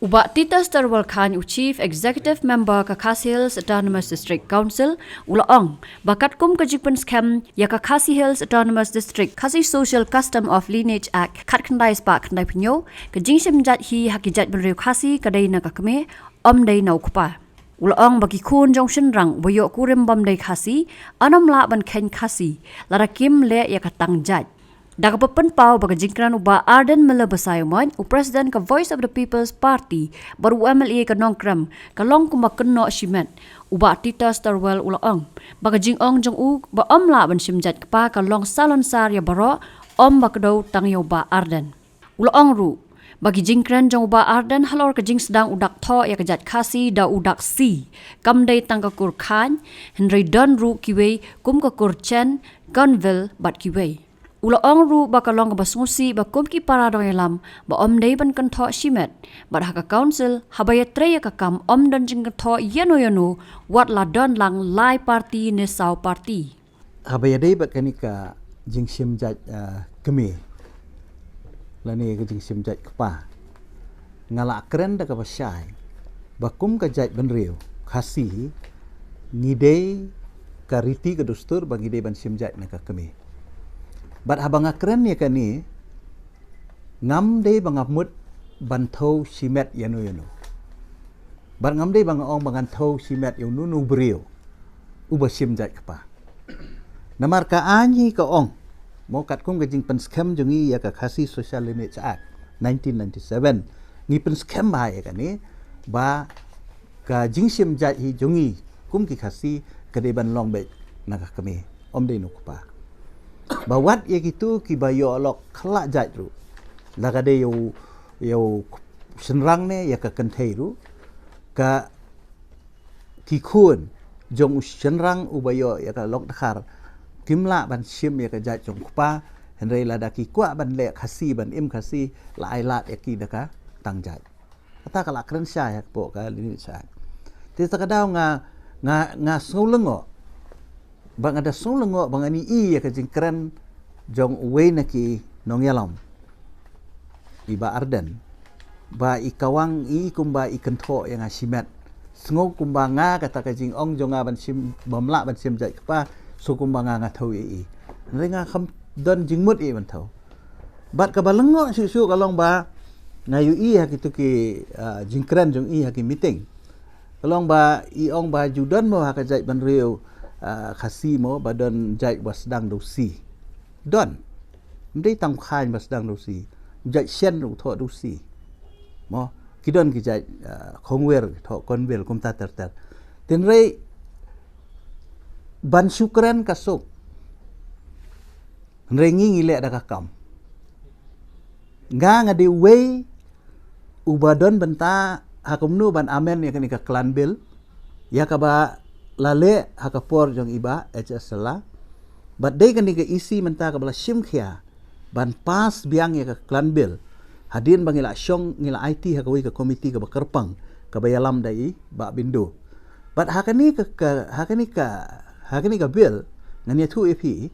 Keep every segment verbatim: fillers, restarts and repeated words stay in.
U Bah Titus Terwal Chyne, u Chief Executive Member ka Khasi Hills Autonomous District Council, u la ong ba katkum ka jingpynskhem ïa ka Khasi Hills Autonomous District Khasi Social Custom of Lineage Act khatkhyndai spah khyndai phew hynñiew, ka jingshim jait hi ha ki jaitbynriew Khasi ka dei na ka kmie, ym dei na u kpa. U la ong ba ki khun jong u shynrang ba ïoh kurim bym dei Khasi, yn ym lah ban kheiñ Khasi lada kim leh ïa ka tang jait. Da kaba pynpaw ba ka jingkren u Bah Ardent Miller Basaiawmoit, u President ka Voice of the People's Party bad u M L A ka Nongkrem, ka long kumba kynnoh shimet, u Bah Titus Terwal u la ong ba ka jingong jong u ba ym lah ban shim jait kpa ka long salonsar ïa baroh, ym ba kdew tang ïa u Bah Ardent. U la ong ruh ba ki jingkren jong u Bah Ardent halor ka jingsdang u dak thoh ïa ka jait Khasi da u dak C kam dei tang ka kur Chyne, hynrei don ruh kiwei kum ka kur Chen, Gonville bad kiwei. U la ong ruh ba ka long kaba sngewsih ba kum ki para nongïalam ba ym dei ban kynthoh shimet, bad ha ka council haba ïatrei ïa ka kam ym don jingkynthoh ïano ïano, wat la don lang lai party ne saw party. Haba ïadei bad kane ka jingshim jait, ah, kmie lane ka jingshim jait kpa, nga la kren da kaba shai ba kum ka jaitbynriew Khasi ngi dei, ka riti ka dustur ba ngi dei ban shim jait na ka kmie. Bad haba nga kren ïa kane, ngam dei ba nga mut ban thew shimet ïano ïano. Bad ngam dei ba nga ong ba ngan thew shimet ïa uno uno u briew uba shim jait kpa. Namar ka aiñ hi ka ong, mo, katkum ka jingpynskhem jong ngi ïa ka Khasi Social Lineage Act nineteen ninety-seven, ngi pynskhem bha ïa kane ba ka jingshim jait hi jong ngi kum ki Khasi ka dei ban long beit na ka kmie, ym dei na u kpa. Ba wat ïa kito kiba ïoh lok khlad jait ruh, la ka dei ïa u, ïa u shynrang ne ïa ka kynthei ruh, ka, ki khun jong u shynrang uba ïoh ïa ka lok dkhar kim lah ban shim ïa ka jait jong u kpa, hynrei lada ki kwah ban leh Khasi, ban im Khasi, la ai lad ïa ki da ka tang jait. Kata ka la kren shai hapoh ka lineage. Te kata ka daw nga, nga, nga sngew lyngngoh. Ba nga da sngew lyngngoh ba ngan ïohi ïa ka jingkren jong uwei na ki nongïalam, i Bah Ardent, ba i kawang i kumba i kynthoh ïa nga shimet. Sngew kumba nga, kata ka jingong jong nga ban shim, bym lah ban shim jait kpa, sngew kumba nga, nga thew ïa i. Hynrei nga kham don jingmut ïa i ban thew. Bad kaba lyngngoh shuh shuh ka long ba nga ïohi ha kito ki, ah, jingkren jong i ha ki meeting, ka long ba i ong ba ju don mo ha ka jaitbynriew, ah, Khasi mo, ba don jait ba sdang da u C. Don. Ym dei tang Chyne ba sdang da u C. Jait Shan ruh thoh da u C. Mo, ki don ki jait, ah, Khongwer thoh Gonville, kumta ter ter. Hynrei ban shu kren ka suk, hynrei ngi ngi leh da ka kam. Nga nga dei uwei uba don bynta ha kumno ban amend ïa kane ka Clan Bill, ïa kaba la leh ha ka por jong i Bah H S Shylla. Bad dei kane ka E C mynta kaba la shim khia ban pass biang ïa ka Clan Bill, hadien ba ngi la shong, ngi la aiti ha kawei ka komiti kaba kyrpang, kaba ïalam da i Bah Bindo. Bad ha kane ka, ka, ha kane ka, ha kane ka bill, ngan ïathuh ïa phi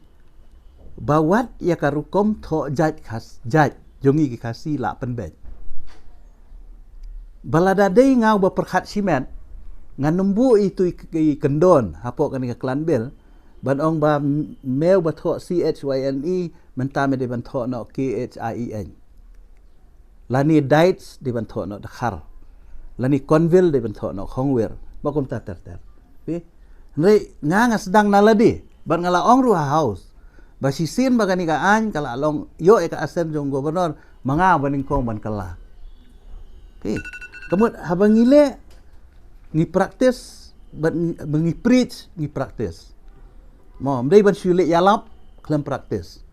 ba wat ïa ka rukom thoh jait Khas-, jait jong ngi ki Khasi la pynbeit. Ba lada dei nga uba pyrkhat shimet, ngan ym buh ïa itu i, i kyndon hapoh kane ka Clan Bill ban ong ba m-, me uba thoh C H Y N E, mynta me dei ban thoh noh K H I E N. Lane Dites dei ban thoh noh Dkhar, lane Gonville dei ban thoh noh Khongwer, ba kumta ter ter. Phi? Hynrei nga nga sdang na lade, bad nga la ong ruh ha House ba shisien ba kane ka aiñ ka la long ïoh ïa ka assent jong Governor, ma nga ba nyngkong ban kylla. Phi? Ka mut haba ngi leh, ngi practice, bad ngi, ba ngi preach, ngi practice. Mo, ym dei ban shu leh ïalap khlem practice.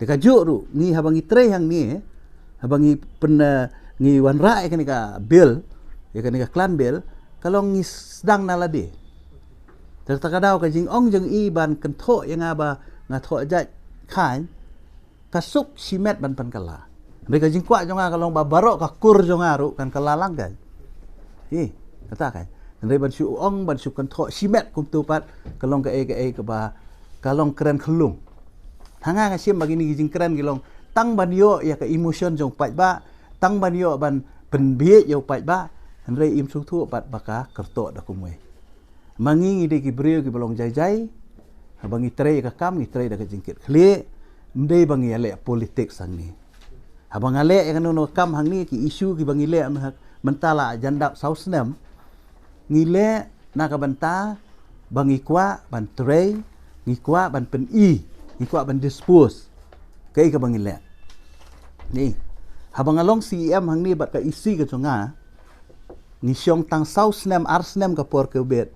Te kajuh ruh, ngi haba ngi trei hangne, haba ngi pyn, eh, ngi wanrah ïa kane ka bill, ïa kane ka Clan Bill, ka long ngi sdang na lade. Te kata ka daw ka jingong jong i ban kynthoh ïa nga ba nga thoh jait Chyne, ka suk shimet ban pynkylla. Hynrei ka jingkwah jong nga ka long ba baroh ka kur jong nga ruh kan kylla lang kan. Hi, kata kan. Hynrei ban shu ong, ban shu kynthoh shimet kumto pat, ka long kaei kaei kaba, ka long kren khyllung. Ha nga nga shim ba kine ki jingkren ki long tang ban ïoh ïa ka emotion jong u paidbah, tang ban ïoh ban pynbiej ïa u paidbah, hynrei im sngewthuh pat ba ka kyrtoh da kumwei. Ma ngi ngi dei ki briew kiba long jai jai, haba ngi trei ïa ka kam ngi trei da ka jingkit khlieh, ym dei ba ngi ïaleh politics hangne. Haba nga leh ïa kano kano ka kam hangne ki issue kiba ngi leh mynta la jan dap saw snem, ngi leh na ka bynta ba ngi kwah ban trei, ngi kwah ban pyni, ngi kwah ban dispose. Kaei kaba ngi leh. Ni, haba nga long C E M hangne bad ka E C ka jong nga, ngi shong tang saw snem ar snem ka por ka bit.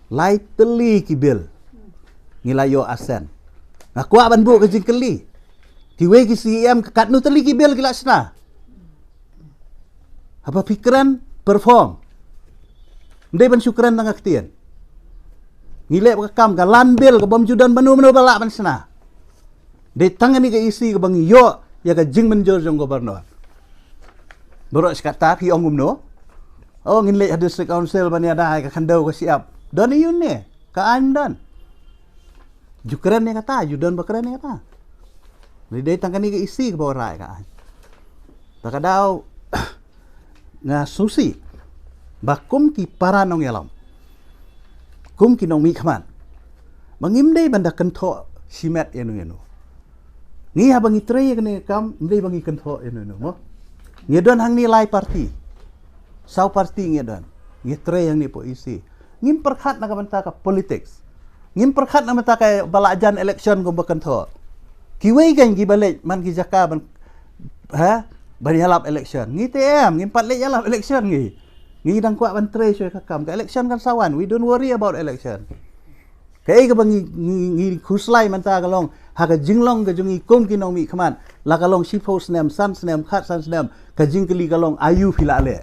Lai tylli ki bill ngi la ïoh assent. Nga kwah ban buh ka jingkylli. Kiwei ki C E M ka katno tylli ki bill ki la shna. Haba phi kren, perform. Ym dei ban shu kren na ka ktien. Ngi leh ba ka kam ka lan bill ka bym ju don mano mano ba lah ban shna. Dei tang kane ka E C kaba ngi ïoh ïa ka jingmynjur jong governor. Baroh shi katta phi ong kumno? Oh, ngin leit ha district council ban ïada ïa ka khyndew ka shyiap. Don ïa une, ka aiñ don. Ju kren ïa kata, ju don ba kren ïa kata. Dei, dei tang kane ka E C kaba wanrah ïa ka aiñ. Ta ka daw nga sngewsih ba kum ki para nongïalam, kum ki nongmihkhmat, ba ngim dei ban da kynthoh shimet ïano ïano. Ngi haba ngi trei ïa kane ka kam, ym dei ba ngi kynthoh ïano ïano mo. Ngi don hangne lai party, saw party ngi don. Ngi trei hangne hapoh E C. Ngim pyrkhat na ka bynta ka politics. Ngim pyrkhat na ka bynta kaba la jan election kumba kynthoh. Kiwei kan kiba leit man ki jaka ban, ha, ban ïalap election. Ngi te em, ngim pat leit ïalap election ngi. Ngi dang kwah ban trei shuwa ka kam. Ka election kan sa wan. We don't worry about election. Kaei kaba ngi, ngi, ngi khuslai mynta ka long ha ka jinglong ka jong ngi kum ki nongmihkhmat, la ka long shiphew snem, san snem, khatsan snem, ka jingkylli ka long aïu phi la leh.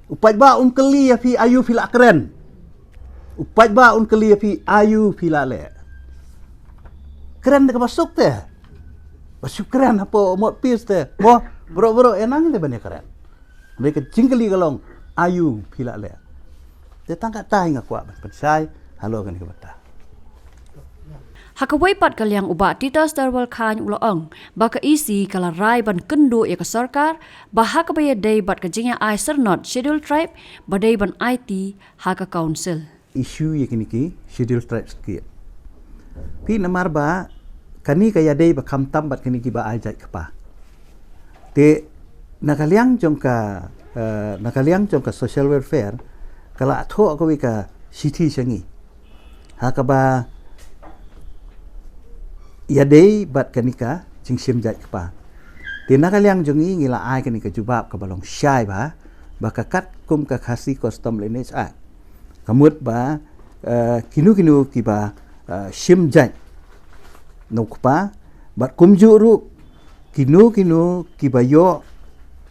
U paidbah um kylli ïa phi aïu phi la kren. U paidbah un kylli ïa phi aïu phi la leh. Kren da kaba suk te. Ba shu kren hapoh mot pis te. Mo, bro bro, eh nang te ban ïa kren. Hynrei ka jingkylli ka long aïu phi la leh. Te tang kata hi nga kwah ban pynshai halor kane ka bynta. Ha kawei pat ka liang u Bah Titus Darwal Chyne u la ong ba ka E C ka la rai ban kynduh ïa ka sorkar ba ha kaba ïadei bad ka jingïa ai syrnod Scheduled Tribe ba dei ban aiti ha ka council. Issue ïa kine ki Scheduled Tribes ki. Phi, namar ba kane ka ïadei ba khamtam bad kine kiba ai jait kpa. Te na ka liang jong ka, eh, na ka liang jong ka social welfare ka la thoh kawei ka shithi sha ngi ha kaba ïadei bad kane ka jingshim jait kpa. Te na ka liang jong ngi ngi la ai kane ka jubab kaba long shai ba, ba ka katkum ka Khasi Custom Lineage Act ka mut ba, eh, kino kino kiba, eh, shim jait na u kpa bad kumjuh ruh kino kino kiba ïoh,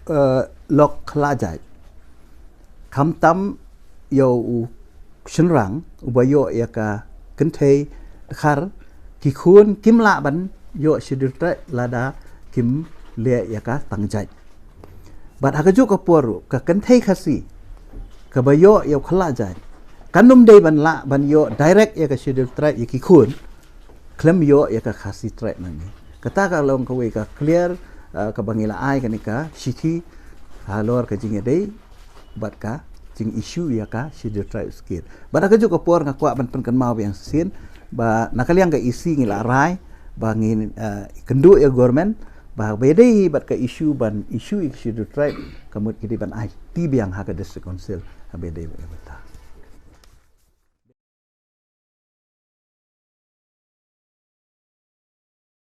eh, lok khlajait. Khamtam ïa u shynrang uba ïoh ïa ka kynthei dkhar, ki khun kim lah ban ïoh Scheduled Tribe lada kim leh ïa ka tang jait. Bad ha kajuh ka por ruh ka kynthei Khasi kaba ïoh ïa u khlajait kan ym dei ban lah ban ïoh direct ïa ka Scheduled Tribe ïa ki khun khlem ïoh ïa ka Khasi Tribe nangne. Kata ka long kawei ka clear, eh, kaba ngi la ai kane ka shithi halor ka jingïadei bad ka jing issue ïa ka Scheduled Tribe Scheme. Bad ha kajuh ka por nga kwah ban pynkynmaw biang shisien ba na ka liang ka E C ngi la rai ba ngin, eh, kynduh ïa government ba ba ïadei bad ka issue ban issue ïa ka Scheduled Tribe ka mut ki dei ban aiti biang ha ka District Council ha ba ïadei bad ka bynta.